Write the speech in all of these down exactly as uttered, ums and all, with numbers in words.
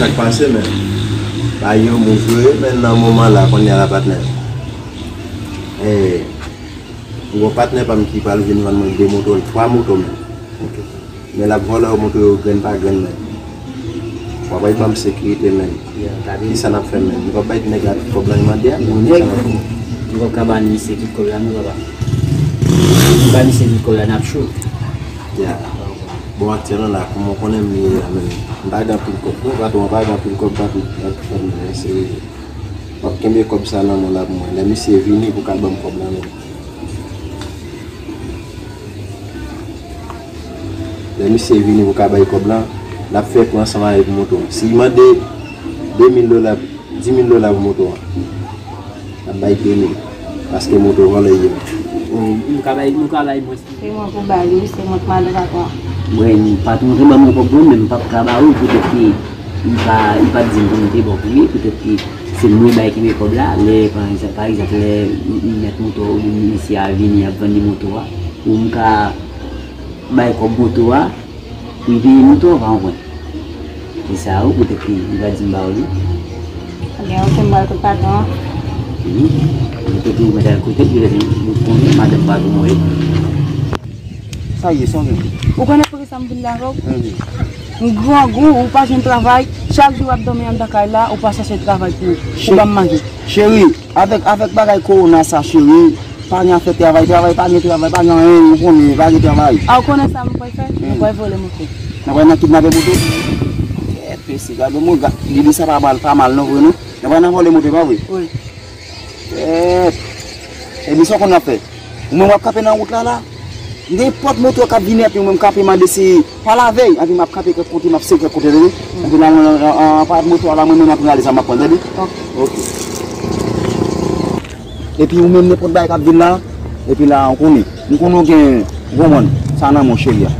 Sa k pase, men? Bagay yo move wi, men nan moman la, kounye a la, patnè. Eh, m gon patnè pa m ki pral vin vann mwen de moto, twa moto, men. Men l ap vòlè yo moto yo grenn pa grenn, men. W ap bay ban m sekirite, men. Kisa n ap fè, men? Nou p ap bay nèg la tout kòb lan li mande a, men? Kisa n ap fè? Nou p ap ka ban misye tout kòb la, non, papa. Nou bay misye tout kòb la, n ap cho. Ya. Bon, aktyèlman la, kòman w konnen m ye la, men? M pa gen anpil kòb, non, patwon, m pa gen anpil kòb, patwon, m ap fè, men, se, w ap kenbe kòb sa nan men w la pou mwen. Lè misye vini pou ka ban m kòb la, men. Lè misye vini pou ka bay kòb la, n ap fè pran ansanm avèk moto a. Si l mande de mil dola, di mil dola pou moto a, n ap bay de mil. Paske moto vòlè ye. Oh, nou ka bay, nou ka bay mwens. Se mwen pou ba li, wi, se mwen k madan patwon an. Mwen, patwon te ban mwen kòb mwen, men m p ap ka ba ou poutèt ke li pa, li pa t di m pou m te ba w pou li, poutèt ke se mwen bay kenbe kòb la, lè, pa egzanp, pa egzanp, lè m, m mèt moto a oubyen misye a vini, ap vann li moto a, pou m ka bay kòb moto a, pou l peye moto a, w pa konprann. Se sa, wi, poutèt ke li pa di m ba w li. Ebyen, ok, m pral kote patwon an. Wi. Mwen kote ou mèt al kote, poutèt ou konnen madanm patwon an, wi. Sa ye, sonje. Ou konnen poukisa m vin la avè w? Mhm. M grangou, ou pa jwenn travay, chak jou w ap dòmi anndan kay la, ou pa chèche travay pou ou, pou ban m manje. Cheri, avèk, avèk bagay kowona sa, cheri, pa gen afè travay, travay, pa gen travay, pa gen anyen, ou konnen, pa gen travay. A, ou konnen sa m pral fè? M pral vòlè moto. Nan pral nan kidnape moto? Kèt, mesye, gade mwen, ga-, lide sa pa mal, pa mal non, vre non. Nan pral nan vòlè moto, pa vre? Wi. Kèt. Epi sa w konn ap fè? Ou menm w ap kanpe nan wout la, la. Nenpòt moto k ap vini, epi ou menm kanpe mande si pa lavèy, epi m ap kanpe kèk kote, m ap sere kèk kote, tande. Epi la, mwen, an, an, an, pa moto a la, mwen menm ap rale sa m ap pran, tande. Ok. Ok. Epi ou menm nenpòt bagay k ap vin la, epi la, ou konnen. M konnen w gen, ou konprann, sa nan men w, cheri a.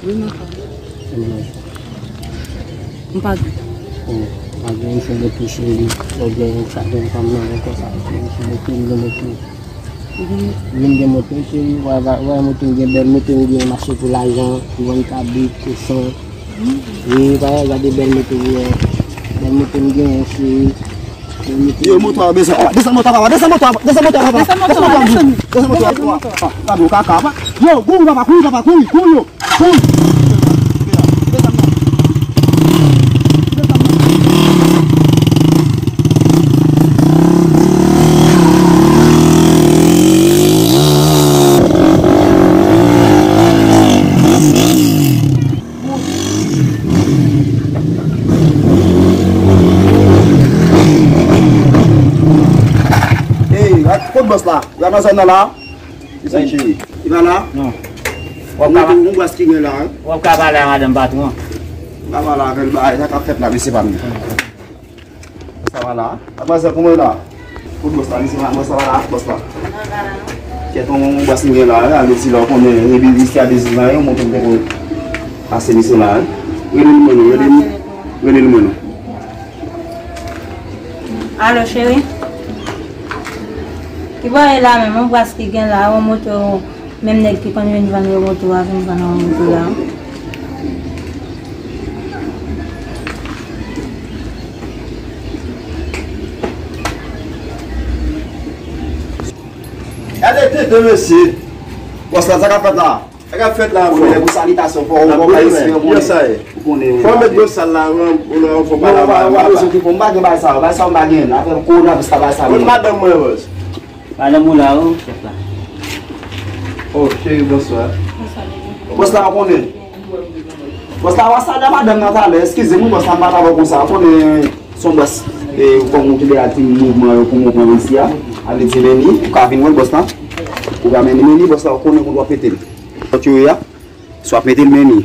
Wi, mon frè. Se mennaj ou? M pa gen. Oh, pa gen, m fè moto cheri. Lè w gen yon sa gen fanm nan men konsa, cheri, m fè moto, m gen moto. Ou gen moto? Wi, m gen moto, cheri. Wè, wè, wè, moto, m gen bèl moto, m gen mache pou lajan, pou vann kabrit, kochon. Wi, pa gade bèl moto, wi. Bèl moto, m gen, cheri. Yo, moto a bezwen. Desann moto a, papa. Desann moto a, desann moto a, papa. Desann moto a, desann. Desann moto a, papa. Gade yo, kaka, papa. Yo, kouri, papa, kouri, papa, kouri, kouri, yo. Kouri. Ey, ak kot bòs la? Ou nan zòn nan la? Li pa la? Non. W ap ka, yon bòs ki gen la, wi. W ap ka pale a madanm patwon an. M pa pale avè l, bagay sa k ap fèt la, mesye pa m. Sa va la? Madmwazèl, kòman w ye la? Kot bòs la, mesye, bòs la va la, bòs la. Kèt, yon bòs nou gen la, ale di la, w konnen, epi isi a de zis la, yon monte m te konn pase misye la, wi. Rele nimewo nou, rele ni-, rele nimewo nou. Alo, cheri? Ki bò w ye la menm? Yon bòs ki gen la, yon moto. Menm nèg ki konn vin vann yo moto a vin vann an moto la. Gade tete mesye. Bòs la, sa k ap fèt la? Sa k ap fèt la, frè? Pou salitasyon, fò w fò w pa espere, ou konnen. Fò w met gwo sal la, ou nan fò pa la. M pa gen bagay sa yo, bagay sa yo m pa gen. Afè kowonaviris la, bagay sa yo. Kot madanm mwen, bòs? Madanm ou la, wi, chèf la. Oh, cheri, bonswa. Bòs la, ou konnen. Bòs la, w a salye madanm nan talè. Eskize m, wi, bòs la, m pa ta wè konsa. Ou konnen, se yon bòs, e, kòm ou te deja di mouvman yo pou mouvman isi a. Ale di, Leni, ou ka vin wè l, bòs la. Ou ka mennen Leni, bòs la, ou konnen kote w ap mete l. Kòt yo ye a. Si w ap mete l, men li.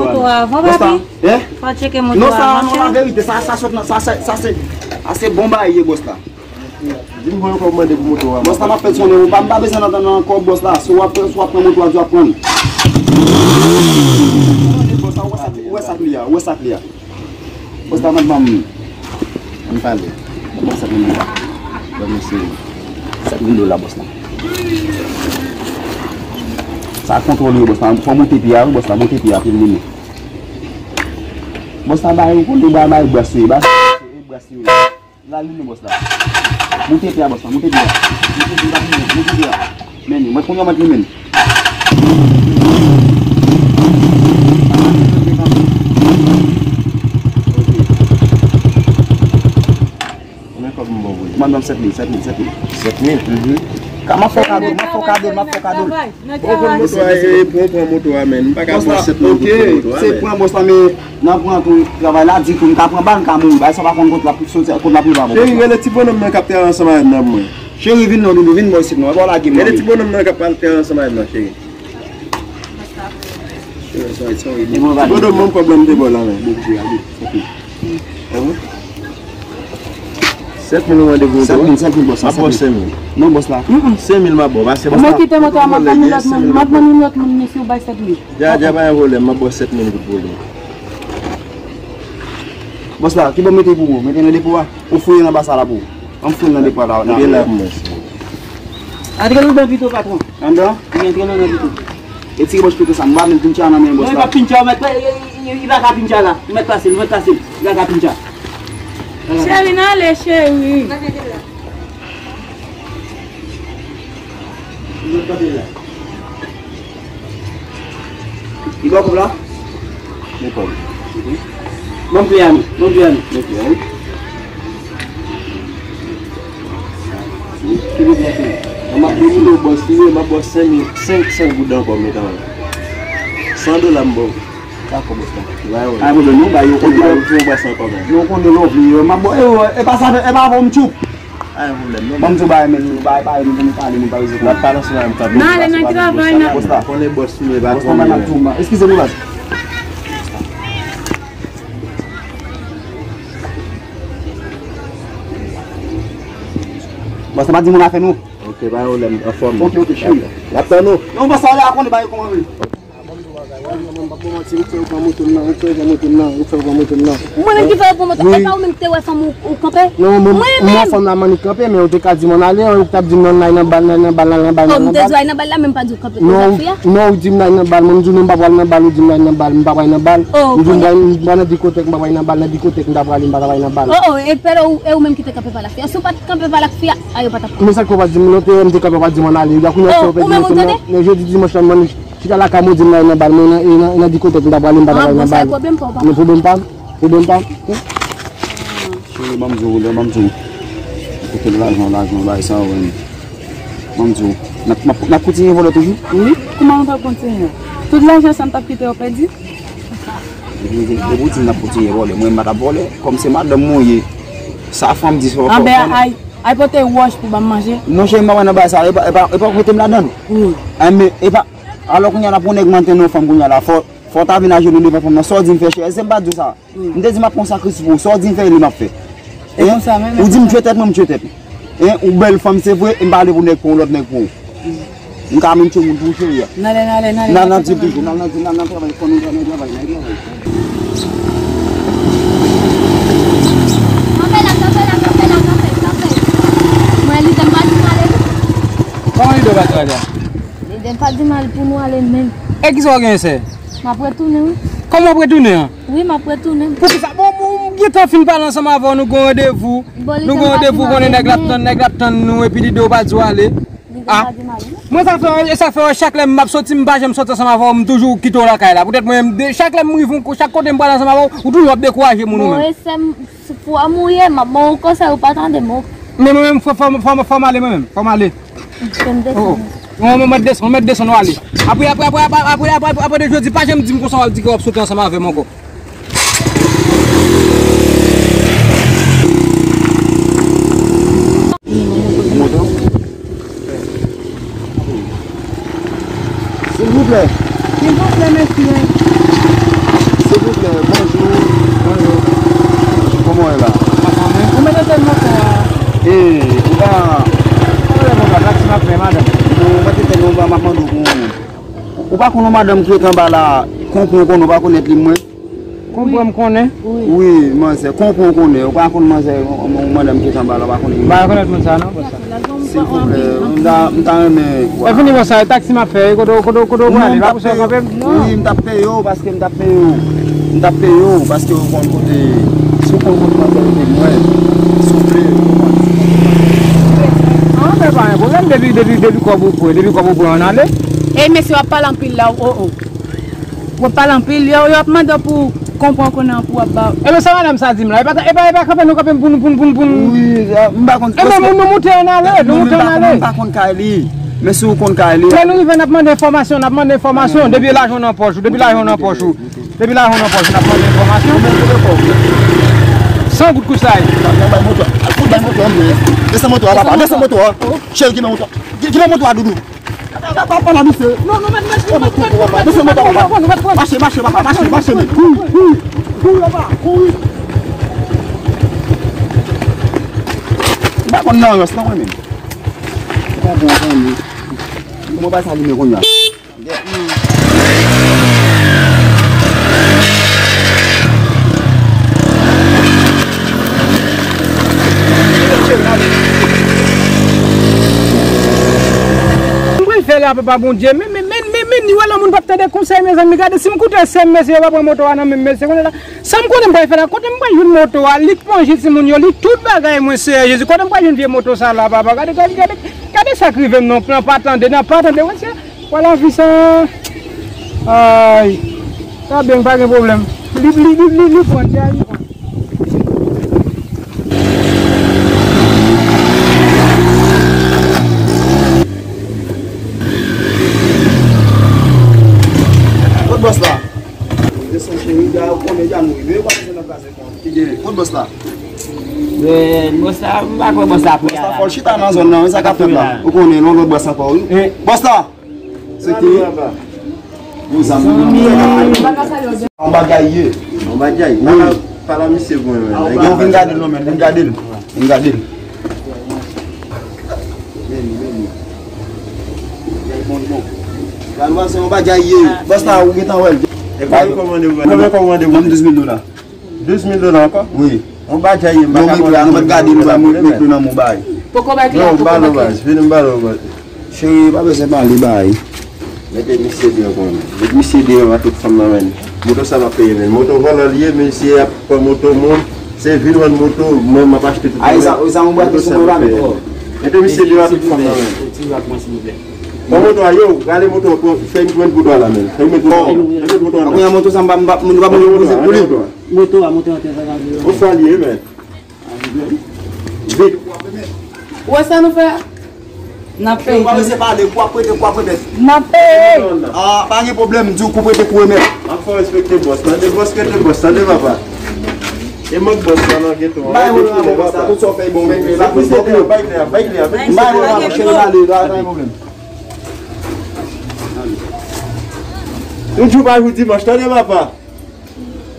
moto a avan, papi. Fò tcheke moto a avan, cheri. Non, sa, non, laverite, sa, sa sot nan, sa, sa, sa se, sa se bon bagay ye, bòs la. Di m konbyen kòb ou mande pou moto a. Bòs la, m ap fè l sonnen, ou pa, m pa bezwen nan, nan kòb, bòs la. Si w ap, si w ap pran moto a, di w ap pran l. Bòs la, ou wè sa, ou wè sa k li a, ou wè sa k li a. Bòs la, m ap ban m. Ann pale. Ban m sèt mil dola. Ban m sèt mil dola, bòs la. Sa kontwòl yo, bòs la. Fò w monte pye a, wi, bòs la. Monte pye a, fè l limen. Bòs la, ba yo konnen, ba, ba yo bras yo, ba, bras yo. La limen, bòs la. Monte pye a, bòs la. Monte pye a. Monte pye a, monte pye a. Men, mwen konn yon mèt li men. Konbyen kòb m ba w pou li? Mwen ban m sèt mil, sèt mil, sèt mil. Sèt mil? Mhm. Ka m ap fè w kado, m ap fè w kado, m ap fè w kado. Ou konn moto a, e, e, pran, pran moto a, men. M pa ka pran sèt mil goud pou moto a, men. Se pran bòs la, men nan pran tou travay la, di tou, m ka pran bal, m ka mouri. Bagay sa pa konn kont l ap soti, kont l ap rive a bon. Cheri, rele ti bonòm nan k ap travay ansanm avè m nan pou mwen. Cheri, vin non, doudou, vin bò isit non. E pa w lage m. Rele ti bonòm nan k ap pral travay ansanm avè m nan, cheri. Ti bonòm, ban m kòb la m te ba w la, men. Bon, cheri, ale. Ok. Sèt mil ou mande pou moto a? Sèt mil, sèt mil, bòs la. M ap ba w senk mil. Non, bòs la. Senk mil m ap ba w, pa sèt mil. Ou mèt kite moto a, m ap ban yon lòt moun, m ap ban yon lòt moun, mesye, ou bay sèt mil. Dja, dja, pa gen pwoblèm, m ap ba w sèt mil goud pou li. Bòs la, ki bò m mete pou ou? Mete nan depo a? Ou fouye nan basa la pou ou? An fouye nan depo a la. Mete la pou mwen. Antre nan pito, patwon. Anndan? Wi, antre nan pito. Retire bòch pito sa, m pa menm pintcha nan men bòs la. Non, li pa pintcha, ou mèt pa, li, li, li pa ka pintcha la. Ou mèt pase l, ou mèt pase l. Li pa ka pintcha. Cheri, n ale, cheri. Li ba w kòb la? Men kòb. Ban m pye a non, ban m pye a non. Men pye a wi. Mwen m ap demoule w bòs li wi, m ap ba w senk mil, senk san goud ankò, men kanmenm. San dola m ba w. Dakò, bòs la. Pa gen pwoblèm non, ba yo konnen, ba yo. Ou di w ap fè yon bwès ankò, men. Non, konnen lè w vle yo, m ap ba w, e, e pa sa, e pa avè w m tchoup. Pa gen pwoblèm non. Ban m di w bagay, men, nou bagay parèy, nou konn pale, nou pa bezwen. N ap pale ansanm avè m tanpri. N ale nan travay, n ap. Bòs la. Konnen bòs li, men pa konnen. Bòs la, m ap tou, excusez-moi, baz. Bòs la, pa di moun afè nou. Ok, pa gen pwoblèm, anfòm. Ok, ok, cheri. N ap tann ou. Non, bòs la, ale a konnen bagay kòman vre. Mwen menm ki fè w pran moto m nan, ou fè w pran moto m nan. Mwen menm ki fè w pran moto, e pa ou menm ki te wè fanm ou, ou kanpe? Non, mwen, mwen, fanm la m annik kanpe, men ou te ka di m ann ale, ou t ap di m nan, n al nan bal, n al nan bal, n al nan bal, n al nan bal. Oh, m te di w al nan bal la, men m pa di w kanpe. Non, non, ou di m n al nan bal, mwen m di w non, m pa pral nan bal, ou di m n al nan bal, m pa pral nan bal. M di w m pral, m pral nan dikotèk, m pa pral nan bal, nan dikotèk m ta prale, m pa ta pral nan bal. Oh, oh, e pèlè ou, e ou menm ki te kanpe pale ak fi a. Si w pa t kanpe pale ak fi a, a yo pa t ap pale. Men sa k fè w pa t di m, non, te wè m te kanpe, w pa t di m ann ale. Ou di a kounye a ou pèdi moto m nan, men jodi dimanch la, m annik Chita lakay mwen, di m nan, nan bal mwen, nan, e nan, e nan dikotèk m ta prale, m pa ta prale nan bal. Pwoblèm pa m, pwoblèm pa m. Cheri, ban m di w, ban m di w. Kote lajan, lajan, bagay sa yo, men. Ban m di w. N ap, n ap, n ap kontinye vòlè toujou? Wi, kouman nou t ap kontinye? Tout lajan sa m t ap kite yo pèdi? Depi, depi w di m n ap kontinye vòlè, mwen m pa t ap vòlè. Kòm se madanm mwen ye, sa fanm di sa. Anben, ay, ay pote wòch pou ban m manje. Non, cheri, m pa wè nan bagay sa, e pa, e pa, e pa w mete m ladan l. Wi. Ay, men, e pa, Alò kounye a la pou nèg manten nan fanm kounye a la, fò, fò w ta vin ajenou devan fanm nan, sa w di m fè chè, èske m pa t di w sa? M te di m ap pran sakrifis pou ou, sa w di m fè li m ap fè. Hein? Ou di m tchwe tèt mwen, m tchwe tèt ou. Hein? Ou bèl fanm, se vre, e m pa vle pou nèg pran yon lòt nèg pran ou. M ka menm tchwe moun pou ou cheri a. N ale, n ale, n ale. N al nan djim toujou, n al nan djim, n al nan travay, fò nou travay, travay, n al travay. Kanpe la, kanpe la, kanpe la, kanpe, kanpe. Mwen, lidè m pa di m ale. Kòman lidè w pa di m ale? Lidè m pa di m al pou nou ale menm. E kisa w genyen, sè? M ap retounen, wi. Kòman w ap retounen an? Wi, m ap retounen. Poukisa? Bon, bon, Gentan fin pale ansanm avè w, nou gen yon randevou. Bon, li Nou gen yon randevou, konnen nèg la ap tann, nèg la ap tann nou, epi li di w pa di w ale. Li gen Ah. pa di m ale, non? Mwen, sa fè, e sa fè, wè, chak lè m ap soti, m pa janm soti ansanm avè w, m toujou kite w lakay la. Poutèt mwen menm, de, chak lè m rive yon ko-, chak kote m pral ansanm avè w, ou toujou ap dekouraje moun ou Bon, menm. e sè m, s-, pou w mouri, m ap ba w yon konsèy, ou pa tande, m Fò, fò, fò, fò, fò m ale mwen menm. Fò m ale. Fè m Oh, oh. desann. Mwen, mwen, mwen desann, mwen desann, nou ale. Apre, apre, apre, apre, apre, apre, apre de jodi, pa janm di m konsa w ap di ke w ap soti ansanm avè m ankò. Silvouplè. Silvouplè, mesye. Silvouplè, bonjou. Bonjou. Kòman w ye la? Anfòm, wi. Ou mete tèt moto a. E, ou pa, pa lè moto a, taksi m ap fè, madanm. Non, mete tèt non, m ap mande w pou yon moun. Ou pa konn yon madanm ki ret anba la, konprann ou konnen, ou pa konèt li, mwen? Konprann m konnen. Wi, manzè, konprann ou konnen. Ou pa konn manzè, yon, yon madanm ki ret anba la, ou pa konnen li. M pa konèt moun sa, non, bòs la. Silvouplè, m ta, m ta renmen wè. E fini, bòs la, e taksi m ap fè, e kote, kote, kote w prale? Non, m t ap peye w. Wi, m t ap peye w, paske m t ap peye w. M t ap peye w, paske ou konn kote, si w konn kote manzè rete, mwen, souple, ou konprann. Ah, men pa gen pwoblèm, depi, depi, depi kòb ou pran, depi kòb ou pran, ann ale. Ey, mesye, w ap pale anpil la, o, o. W ap pale anpil, yo, yo ap mande w pou konprann konnen an pou w ap ba. Ebyen, sa madanm sa di m la, e pa, e pa, e pa kanpe nou kanpe m pou nou, pou nou, pou nou, pou nou. Wi, m pa konn. Ebyen, moun nou moute ann ale, nou moute ann ale. Mwen pa konn kay li, men si w konn kay li. Lè nou rive, n ap mande enfòmasyon, n ap mande enfòmasyon, depi lajan w nan pòch ou, depi lajan w nan pòch ou, depi lajan w nan pòch ou, n ap mande enfòmasyon. San goud kouch sa ye. Bay moto a, bay moto a, desann moto a, papa, desann moto a. Cheri, ki men moto a, ki men moto a, doudou. Papa, papa, la, misye. Non, non, mèt, mèt, mèt, mèt, mèt, mèt, mèt, mèt, mèt, mèt, mèt, mèt, mèt. Mache, mache, papa, mache, mache, men. Kouri, kouri, kouri, papa, kouri. M pa konn nan rans, non, mwen menm. M pa konn, mwen. Kòman w pa sa limen kounye a? M pral fè la, papa Bondye. Men, men, men, men, men, ni wè lè moun p ap tande konsèy, mezanmi. Gade, si m koute sè m, mesye, yo pa pran moto a nan men m, mesye. Kounye a la, sa m konnen m pral fè la, kote m pral jwenn moto a, li k manje timoun yo, li tout bagay mwen, Seyè Jezi. Kote m pral jwenn vye moto sa la, papa? Gade, gade, gade, gade sa k rive m nan, nan pa tande, nan pa tande, wè, se, wè lavi sa. Ay, ta byen, pa gen pwoblèm. Li, li, li, li, li pran, li pran. Kot bòs la? Desann cheri, ya, ou konnen ya nou rive, ou pa bezwen nan kaze fon. Ki gen, kot bòs la? Eh, bòs la, m pa kwè bòs la ap Bòs la fò l chita nan zòn nan, wi, sa k ap fèt la. Ou konnen, non, lòt bòs ankò, wi. Eh. Bòs la! Se ki? Yon zam. Yon bagay ye. Yon bagay. Wi. Pale a misye pou mwen, men. Non, vin gade l non, men. Vin gade l. Vin gade l. Men li, men li. Bon, bon. Gade, se yon bagay ye. Bòs la, ou gentan wè l. E kòman w ande pou mwen? Kòman w ande pou mwen? Ban m douz mil dola. Douz mil dola ankò? Wi. Yon bagay ye, m pa ka konnen. Non, mete la, nou mèt gade, nou va mete nou nan mobay. Poko bay klè a, poko bay klè a. Non, m ba nou baz, vini m ba nou baz. Cheri, pa bezwen pale, bay. Mete misye deyò pou mwen. Mete misye deyò a tout fanm nan, men. Moto sa m ap peye, men. Moto vòlò li ye, misye ap pran moto moun. Se vin vann moto, mwen m ap achte tout. Ay, sa, sa yon bwat sou mwen, pa mete. Mete misye deyò a tout fanm nan, men. Pran moto a, yo, rale moto a, fè yon grenn pou dwa la, men. Fè yon grenn pou dwa la. Mete moto a. Kounye a moto sa, m pa, m pa, m pa poze pou li. Moto a, moto a, sa va vle. Ou fwa li ye, men. Vit. Ou wè sa nou fè? N ap peye. Ou pa bezwen pale, kwa prete, kwa prete. N ap peye. Ah, pa gen pwoblèm, m di w kou prete, kou remèt. Ap fè w respekte bòs, tande bòs, rete bòs, tande papa. E mank bòs la nan geto a. Bay moto a, papa. Tout sa w fè bon, men, men, la, bay klè, bay klè, bay klè. Bay moto a, cheri, ale, pa gen pwoblèm. Yon jou pa jou dimanch, tande papa.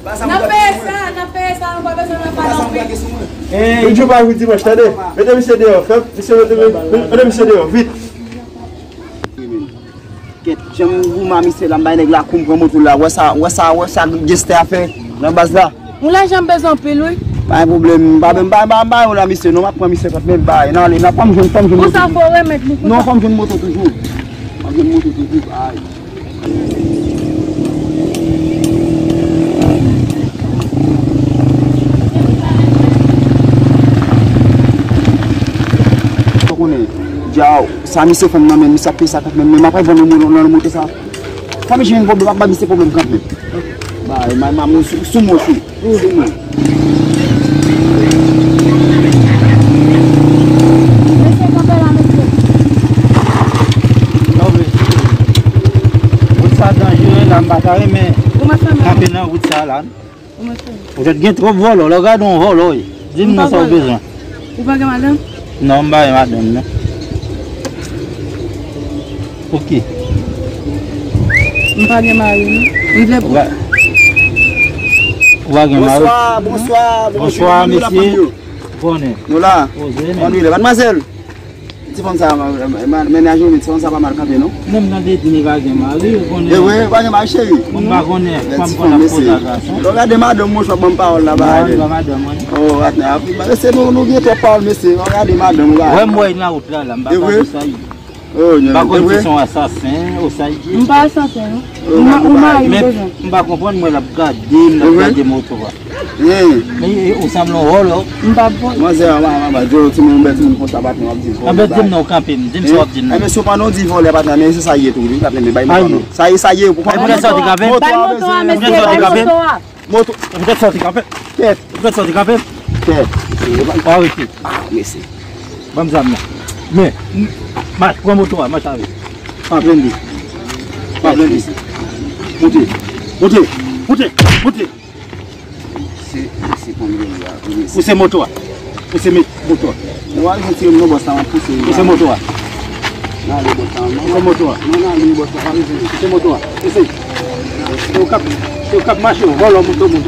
N ap peye sa, n ap peye sa, nou pa bezwen nan pale anpil. Yon jou pa jou dimanch, tande. Mete misye deyò, fè misye mete, mete misye deyò, vit. Kèt, jan m goumen a misye la, m bay nèg la kou, m pran moto la. Wè sa, wè sa, wè sa gangstè a fè nan baz la. Yon lajan m bezwen anpil, wi. Pa gen pwoblèm, m pa, m pa, m pa, m pa yon la misye, non, m ap pran misye kòt, men bay, nan ale, nan pran m jwenn, pran m jwenn moto. Ou sa fò remèt li konsa? Non, pran m jwenn moto toujou. Pran m jwenn moto toujou, bay. Sa misye fè m nan men, misye ap peye sa kanmenm, men m ap vann yon moun nan moto sa. Fanmi Jimmy pwoblèm, ap ba misye pwoblèm kanmenm. Ba, ma, ma, sou, sou mwen, sou, sou mwen. Mesye, kanpe la, mesye. Non, mesye. Wout sa danjere la, m pa ta renmen kanpe nan wout sa la. Ou mèt fè. Ou tèt gen twòp vòlò, lè w gade yon vòlò, wi. Di m non sa w bezwen. Ou pa gen madanm? Non, m pa gen madanm, non. Pou ki? M pa gen mari, non. M vle pou. Ou pa, ou pa gen mari? Bonswa, bonswa, bonswa, mesye. Konnen. Nou la. Poze, men. Madmwazèl. Ti fanm sa, ma, ma, mennaj ou, ti fanm sa pa mal kanpe, non? Menm nan deti, li pa gen mari, ou konnen. E vre, pa gen mari, cheri. Mwen pa konnen, fanm konn ap koze ak gason. Lò gade madanm mwen, chwa ban m pawòl la, ba. Non, li pa madanm mwen. Oh, atè, mesye, nou, nou gen twòp pawòl, mesye. Lò gade madanm ou, ba. Wè m wè nan wout la, la, m pa konnen sa ye. Oh, non, pa konnen si se yon asasen, ou sa ye. M pa asasen, non. Ou ma-, ou mari m bezwen. M pa konprann, mwen l ap gade m, l ap gade moto a. Men, e, ou sanble yon vòlò. M pa vòlò. Manzè, a, a, a, a, di w, timoun, bèl timoun konsa, patnè, w ap di vòlò. Anben, di m non, kanpe m. Di m sa w ap di m nan. Enben, si w pa nan di vòlè, patnè, men se sa ye tou, wi, patnè, men bay m pawòl. Sa ye, sa ye, ou konprann? Ou pèt sòti kanpe? Bay moto a, mesye, bay moto a. Moto. Ou pèt sòti kanpe? Kèt. Ou pèt sòti kanpe? Kèt. Ou arete. Ah, mesye. Ban m zam nan. Men, m, mache, pran moto a, mache avè l. Pa plenn li. Pa plenn li. Moute. Moute. Moute. Moute. Se, se konbyen la, wi, mesye. Pouse moto a. Pouse me-, moto a. Ou al retire m non, bòs la, m ap pouse. Pouse moto a. Nan ale, bòs la, non. Pouse moto a. Non, nan ale, bòs la, pa bezwen. Pouse moto a. Pouse. Se ou k ap, se ou k ap mache, vòlò moto moun.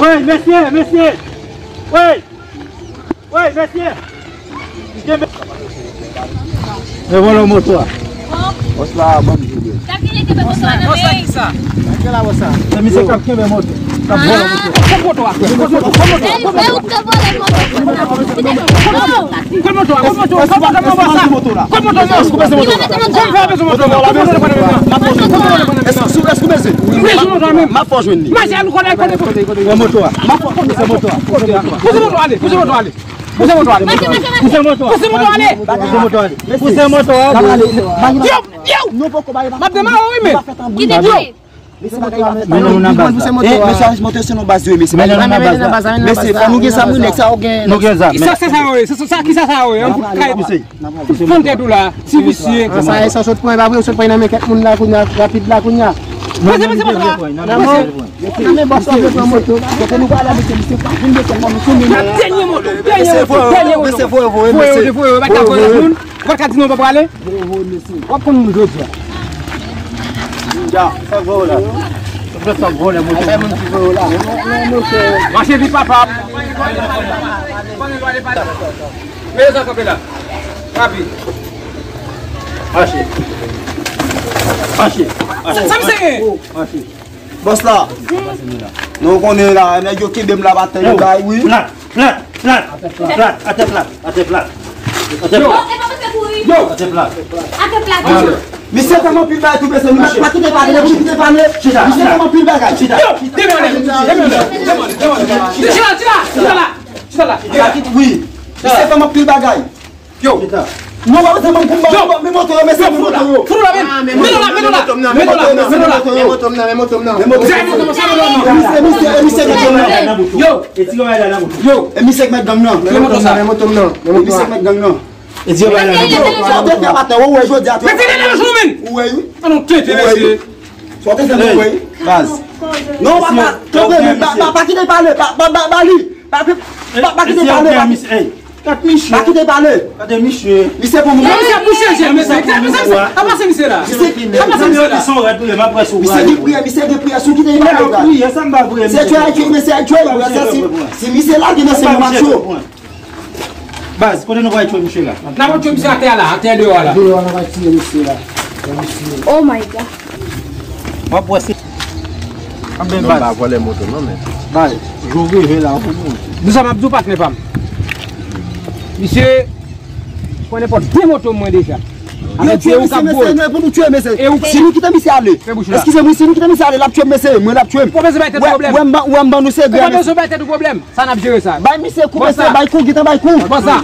Wi, mesye, mesye. Wi. Wi, mesye. Kenbe. E vòlò moto a. Bòs la, ban m di w. Sa ki li kenbe moto a nan men? Bòs la, ki sa? Sa ki la, bòs la? Se misye k ap kenbe moto. K ap vòlò moto. Kot moto a? Kot moto? Kot moto? Kot moto? Kot moto a? Kot moto a? Kot moto a? Kot moto a? Kot moto a? Kot moto a? Èske w peze moto a? Èske w peze? Wi, sou moto a menm. M ap fè w jwenn li. Mache, nou konnen, konnen. Pran moto a. M ap fè w jwenn moto a. Pouse moto a ale, pouse moto a ale. Pouse moto ale. Pouse moto a ale. Pouse moto a ale. Pouse moto a ale. Pouse moto a ale. Yo, yo. M ap demare wi, men. Ki te di? Mennen nou nan baz la. Eh, mesye, mesye, se nan baz yo, mesye. Mennen nou nan baz la. Mesye, fò nou gen sa, moun nèg sa yo gen. Nou gen zam. Sa, sa, sa yo ye. Sa, sa, sa, ki sa, sa yo ye? An fout kay. Fon tèt ou la, ti visye. Sa e sa w sot pran, e pa vre, w sot pran nan men kèk moun la kounye a, rapid la kounye a. Pase, pase, pase. Nan men bòs la, w vle pran moto. Kote nou pral la, mesye, misye pa vin de tèlman, misye menm. Dènye moto, dènye moto, dènye moto. Voye yo, voye yo, pa ka voye lòt moun. Ou pa ka di non, w pa prale. W ap konn moun jodi a. Ya, sa k voye w la. Sa k voye w la, moto. Mache vit, papa. Mete sa kanpe la. Rapid. Mache. Mache. Sa, sa m sere. Mache. Bòs la. Nou konnen la, nèg yo kenbe m la pa tè yo bay, wi. Plat, plat, plat, plat, atè plat, atè plat, atè plat. Yo. Yo. Atè plat. Atè plat. Misye fè m anpil bagay tou, mesye. Pa kite pale, pa kite pale. Misye fè m anpil bagay. Yo, demen anlè, demen anlè, demen anlè. Chita, chita, chita la. Chita la. Wi. Misye fè m anpil bagay. Yo. Non, pa bezwen ban m kout men moto yo, mesye, men moto yo. Fout la, men. Men la, men la, men la. Men la, men la. Men moto m nan, men moto m nan. Misye, misye, e misye k mèt gang nan. Yo. Yo. E misye k mèt gang nan. Men moto m nan, men moto m nan. E misye k mèt gang nan. E di yo pa la. Sa w te fè maten, ou wè jodi a. Mete lè nan jou, men. Ou wè, wi. Anon tete, mesye. Sa w te fè, ou wè, wi. Baz. Non, pa, pa, pa kite pale, pa, pa, pa, pa li. Pa, pa, pa, pa kite pale, pa. Kat misye. Pa kite pale. Gade misye. Misye pou moun. Misye pou chanje, mesye. Gade misye. Apa se misye la? Misye, misye, misye, misye gen priyè, misye gen priyè sou kite li. Priyè, sa m pa priyè, misye. Se tchwe, tchwe, mesye, tchwe, mesye, si, si misye lage nan se yon match yo. Baz, kote nou pral tchwe misye la? N ap tchwe misye atè a la, atè deyò a la. Deyò a, n ap tchwe misye la. Oh my God. W ap wè se. Anben, baz. Non, pa vòlè moto, non, men. Bay, jou rive la, ou pou mouri. Nou sa m ap di w, patnè pa m. Misye, pran nenpòt de moto mwen deja. Avèk de ou k ap voye. Non, pou nou tchwe misye. E ou si nou kite misye ale. Eskize m, si nou kite misye ale, l ap tchwe m, mesye. Mwen, l ap tchwe m. Ou pa bezwen bay tèt ou pwoblèm. Ou wè m ban, ou wè m ban nou segrè, mesye. Ou pa bezwen bay tèt ou pwoblèm. Sa n ap jere sa. Bay misye kou, mesye, bay kou, gentan bay kou. Pran sa.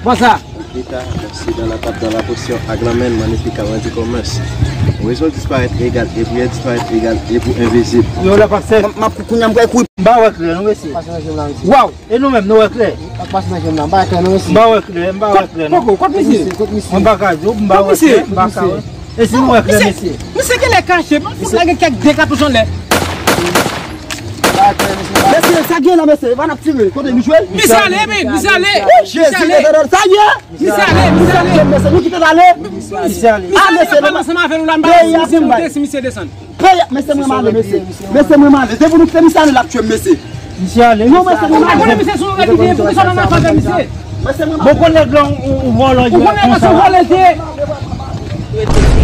Pran sa. Leta, dans ses dents, la tape dans la potion, ak lanmen l, Magnifica, Randy Commerce. Raison disparaître égale, et pour elle disparaître égale, et pour invisible. Yo, la pase. M ap kounye a, m pral kouri. M pa wè klè, non, mesye. Pase nan je m la, mesye. Waw, e nou menm, nou wè klè? Pase nan je m la, m pa wè klè, non, mesye. M pa wè klè, m pa wè klè, non. Kot, kot misye? Kot misye? M pa ka di w, m pa wè klè, m pa ka wè. E si nou wè klè, mesye? Misye, misye genlè kache, m ap fout lage kèk de katouch anlè. Mesye, sa gen la, mesye, pa n ap tire. Kote nou jwe? Misye ale, men, misye ale. Jezi, sa gen. Misye ale, misye ale. Mesye, nou kite l ale. Misye ale. Misye ale, m pa ansanm avè nou la, m pa si misye monte, si misye desann. Peyi, mesye, mwen m ale, mesye. Mesye, mwen m ale. Depi nou kite misye ale, l ap tchwe m, mesye. Misye ale. Non, mesye, mwen m ale. Ou konnen misye sou yon rèd ki te, poukisa w nan afè avè misye? Mesye, mwen m ale. Bon, konnen nèg la, ou, ou vòlò, ou konnen konsa. Ou konnen se vòlò l te ye.